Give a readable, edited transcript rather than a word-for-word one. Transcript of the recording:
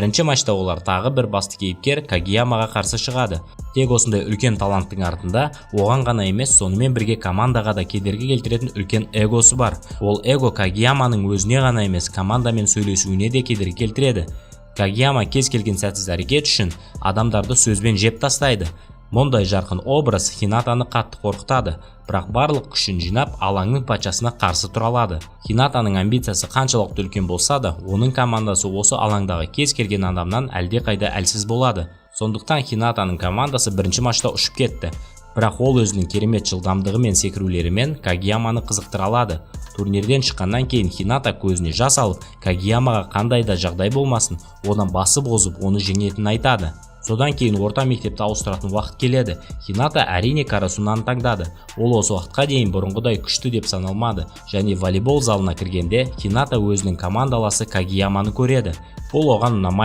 Бірінші матчта олар тағы бір басты кейіпкер Кагиямаға қарсы шығады. Тек осындай үлкен таланттың артында оған ғана емес, сонымен бірге командаға да кедергі келтіретін үлкен эгосы бар. Ол эго Кагияманың өзіне ғана емес, командамен сөйлесуіне де кедергі келтіреді. Кагияма кез келген сәтсіз әрекет үшін адамдарды сөзбен жеп тастайды. Мұндай жарқын образ Хинатаны қатты қорқытады, бірақ барлық күшін жинап, алаңның патшасына қарсы тұра алады. Хинатаның амбициясы қаншалықты үлкен болса да, оның командасы осы алаңдағы кез келген адамнан әлдеқайда әлсіз болады. Сондықтан Хинатаның командасы бірінші матчта ұшып кетті, бірақ ол өзінің керемет жылдамдығы мен секірулерімен Кагияманы қызықтыра алады. Турнирден шыққаннан кейін Хината көзіне жас алып, Кагиямаға қандай да жағдай болмасын, одан басып озып, оны жеңетінін айтады. Содан кейін орта мектепті ауыстыратын уақыт келеді. Хината, әрине, Карасунаны таңдады. Ол осы уақытқа дейін бұрынғыдай күшті деп саналмады және волейбол залына кіргенде Хината өзінің командаласы Кагияманы көреді. Бұл оған ұнамайды.